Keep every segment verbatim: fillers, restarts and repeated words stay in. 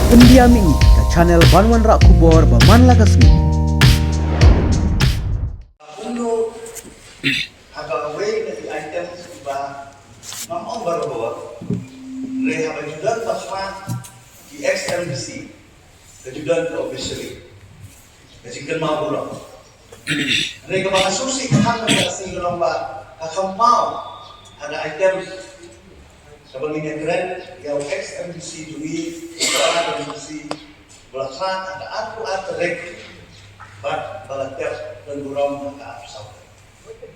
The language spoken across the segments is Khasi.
Pyndiam ïa ngi ka channel ban wanrah khubor ba man la ka sngi. Kumno ha kawei na ki items kiba ngam ong barabor, hynrei haba ju don ba khmat ki ex M D C, ka ju don ka obituary, ka jingkynmaw burom. Hynrei kaba nga sngewsih tang ka sngi ka long ba ka kynmaw ha ka item kaba ngin ïakren ïa u ex M D C jong ngi, u ex M D C ba la khmat ha ka arphew ar tarik bad ba la tep don burom ha ka arphew saw tarik.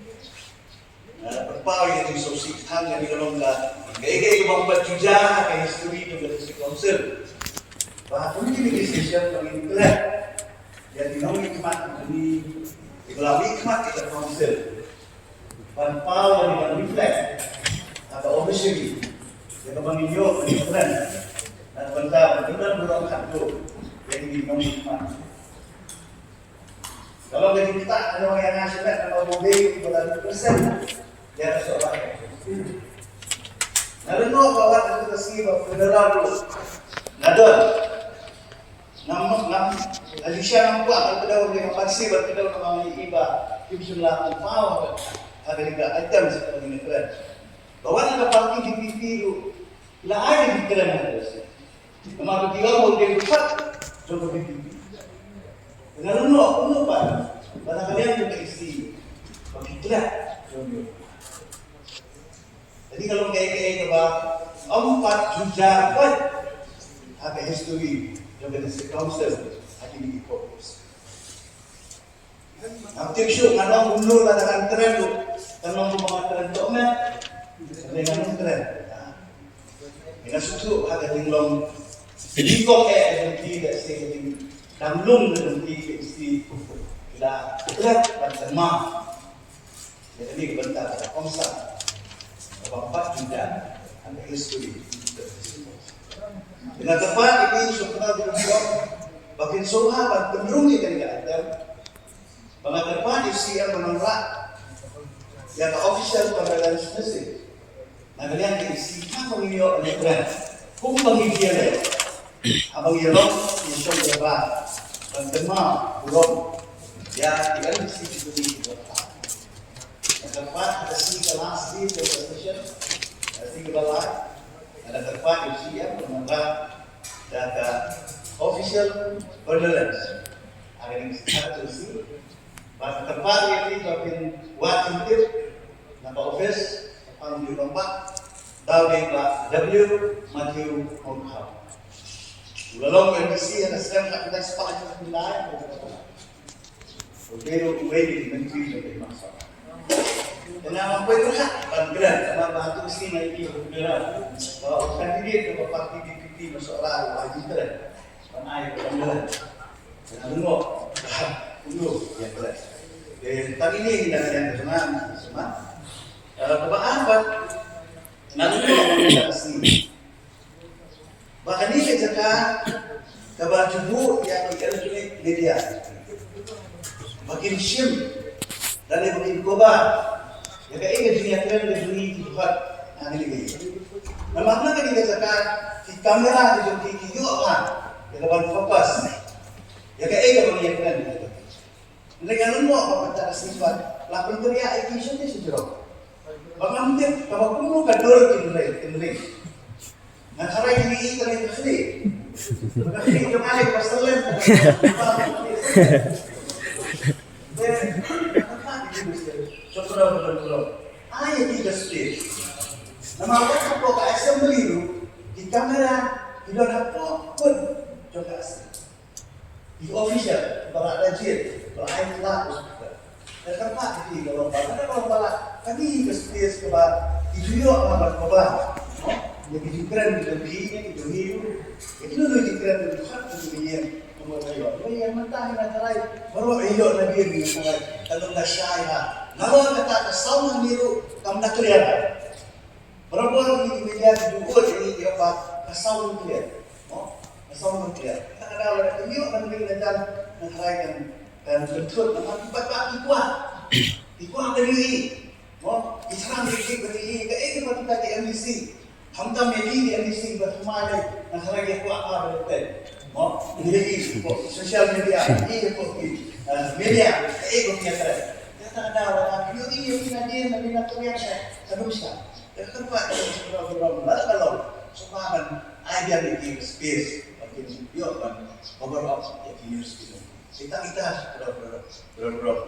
Nga la pynpaw ïa ka jingsngewsih tang ïa ka long ka, kaei kaei kaba ym pat shu jia ha ka history jong ka District Council. Ba ha kine ki session ba ngin klet ïa ki nongmihkhmat jong ngi, kiba la mihkhmat ïa ka Council, ban paw ïa ki, ban reflect ha ka obituary ïa kaba ngin ïoh ban kren na ka bynta ban kynmaw burom khatduh ïa ki nongmihkhmat. Ka long ka jingktah ka long ïa nga shimet, namar ba u dei uba la represent ïa ka sorkar. Nga lyngngoh ba wat ha kata ka sngi ba funeral ruh nga don. Ngam, ngam, Alicia ngam kwah ban kdew, ngam ban sngewbha ban kdew namar nga ïohi ba kim shym la pynpaw ha ka, ha kane ka item sa kaba ngin kren. Ba wat ha ka party D P P ruh la ai ka jingkren ha kata ka sngi. Namar ba ki ong ba u dei u khot jong ka V P P. Nga lyngngoh kumno pat ba na ka liang jong ka E C ba ki klet jong u. Kane ka long kaei kaei kaba ym pat ju jia pat ha ka history jong ka District Council ha kine ki four years. Ngam tip shuh, ngan ong kumno lada ngan kren ruh, kan long kumba ngan kren tok me. Hynrei ngan ong kren. Nga sngewthuh ha ka jinglong jingkong eh ka jong ki, da shisha ka jingdang lung ka jong ki, ka jong ki la klet ban kynmaw ïa kane ka bynta kaba kongsan kaba ym pat ju jia ha ka history. Nga kyrpad ïa ki sngewbha ba kin sngewbha ban pynrung ïa kane ka item. Ba nga kyrpad ïa u C M ban wanrah ïa ka official condolence message na ka liang ka E C, haba ngi ïoh ban ïakren, kumba ngi ïa leh, haba ngi ïalong, ngi shong kyrpad ban kynmaw burom ïa ki M D C ki jong ngi kiba la kham. Nga kyrpad ha ka sngi ka last day jong ka session, ka sngi kaba lai, nga kyrpad ïa u C M ban wanrah da ka official condolence. Ha kane ka session bad kyrpad ïa ki ba kin wad kin tip na ka office, ka pang ju long ba, da u dei Bah W Matthew Mawkhap. U la long M D C ha ka snem khatkhyndai spah hynñiewphew lai. U dei ruh uwei na ki myntri jong ka Hima Sop. Te nga ngam poi tyrkhong ban kren, namar ba hato u sngi nga ïohi ha u kren ba u candidate jong ka party D P P na Sohra u ai jingkren ban ai ka kren. Te nga lyngngoh ba kumno ïa kren. Te tang ine i dang ïa kren, sumar. Eh, kaba ar pat, nga lyngngoh ba ka sngi ba kane ka jaka kaba ju buh ïa ki electronic media ba kin shim lane ba kin cover ïa kaei ka jingïakren ka jong ngi ki dkhot ha kane ka ïing. Namar na kane ka jaka ki camera ki jong ki ki ïoh bha ïa ka ban focus ïa kaei kaba ngi ïakren. Hynrei nga lyngngoh ba mynta ka sngi pat la pyntreikam ïa ki sha ki sha jrong. Ba ngam tip kaba kumno ka dur kin rei, kin rei. Nga tharai ïa ki, ka rei ka khlieh. Ka khlieh ka mai ka selen. Te nga tharai ïa ki, sha jrong ka dur. Ai ïa ki ka space. Namar wat hapoh ka assembly ruh ki camera ki don hapoh pud jong ka assembly. Ki official ba la da jied, ba la ai tla u speaker. Nga kyrpad ïa ki, ka long ba, ka long ba la, kane ka space kaba ki ju ïoh ban cover, no? Ïa ki jingkren ki jong ki, ïa ki jong ngi ruh. Ïa kino kino ki jingkren ki jong ki, ki jong ngi, ki jong ngi ïoh. Ïa, ïa, mynta nga tharai baroh ïoh na biang, nga tharai ka long ka shai ha. Nalor kata ka sound hangne ruh kam da clear. Barabor ngi ki media ki ju bud ïa ngi ki ong ba ka sound clear. Mo? Ka sound clear. Kata ka daw lada ka ïoh ban ring lyndan, nga tharai kan, kan kynthup namar ki paidbah ki kwah. Ki kwah ban ïohi. Mo? Ki sdang ki kwah ban ïohi. Kaei kaba kita ki M D C Khamtam ïa ki ki N D C ba thymmai lei, nga tharai ki kwah ka ba te. Mo, ngi lei ki, ko, social media, ki ko ki, eh, media, eh, ko ki atre. Kata ka daw, ka ïohi ïa ki na dien, na dien na turiang sa, sa dum sa. Ka kyrpad ïa ki sa dum sa dum, la ka long. Sngewbha ban ai biang ïa ki space, ban kin ïoh ban cover up ïa ki news ki. Kita kita sa dum, dum, dum, dum, dum.